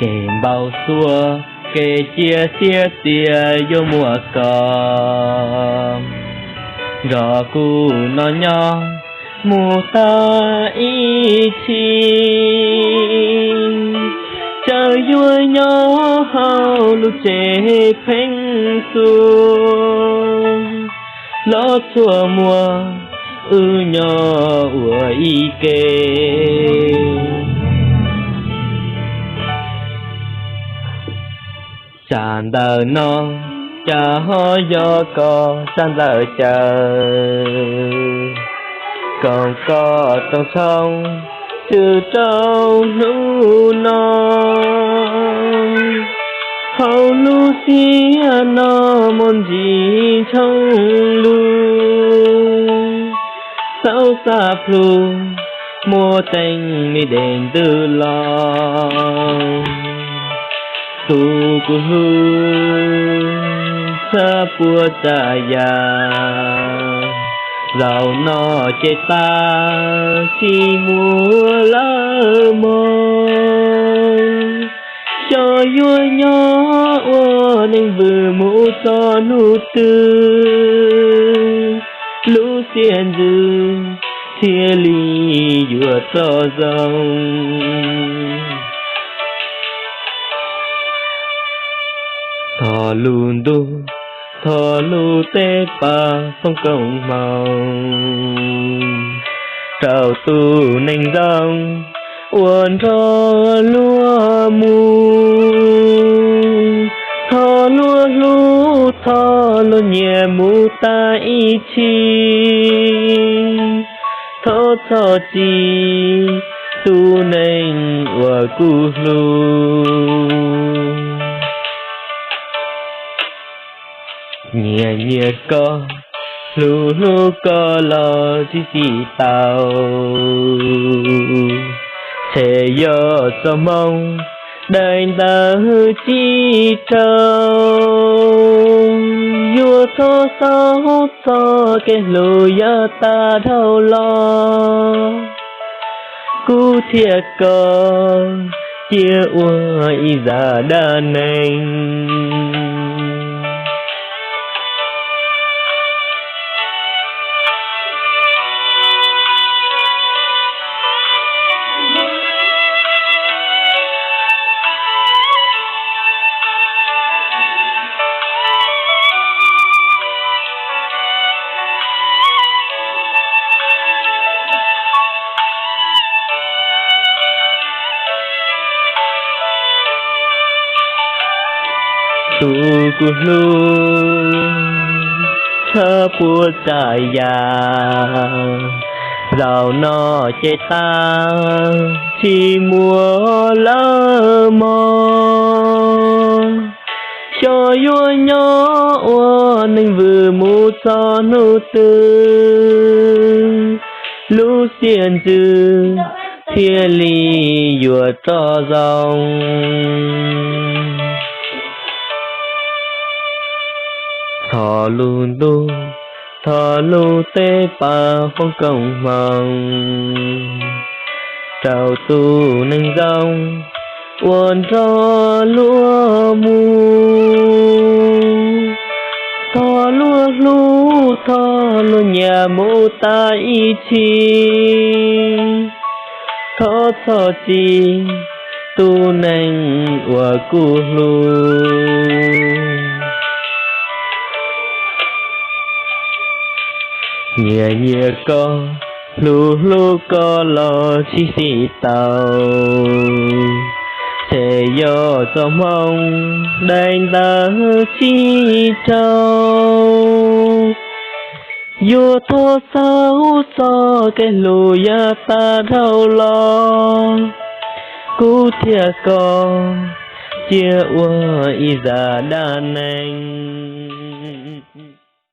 Ces npau suav kev cia siab tias yuav muaj koj nrog kuv noj nyob mus tag ib txhis. Txawm yuav nyob hauv lub tsev pheeb xwb, los txhua muag wb nyob ua ib ke. Tsam ntawm no cas ho yog koj tsam ntawm caw, koom koj rooj tshoob tshwm rau hnub no. Hauv lub xiab no muaj ntsis ntshoob lug, xauv xaj plhu muaj teeb me dej ntws los. Tus kuv hlub txhawj puas tsav yam, zaum no ces tas tsis muaj lawm mog. Xyov yuav nyob ua neeg vwm mus txog hnub twg, lub xiab ntsws thiaj li yuav rov zoo. Thov lub ntuj, thov lub teb pab foom koob hmoov rau tus neeg ntxoov uas nrog luag mus. Thov luag hlub, thov luag nyiam mus tas ib txhis. Thov txhob txim tus neeg uas kuv hlub. Nyiam nyiam koj, hlub hlub koj los tsis txim tau. Ces yog txoj hmoov daim ntawv tsis raug, yuav thov xauv txoj kev hlub yav tas dhau los, kuv thiab koj cia ua ib zaj dab neeg. Tus kuv hlub, txhawj puas tsav yam, zaum no ces tas tsis muaj lawm mog. Xyov yuav nyob ua neeg vwm mus txog hnub twg, lub xiab ntsws thiaj li yuav rov zoo. Thov lub ntuj, thov lub teb pab foom koob hmoov rau tus neeg ntxoov uas nrog luag mus. Thov luag hlub, thov luag nyiam mus tas ib txhis. Thov txhob txim tus neeg uas kuv hlub. Nyiam nyiam koj, hlub hlub koj los tsis txim tau. Ces yog txoj hmoov daim ntawv tsis raug, yuav thov xauv txoj kev hlub yav tas dhau los, kuv thiab koj cia ua ib zaj dab neeg.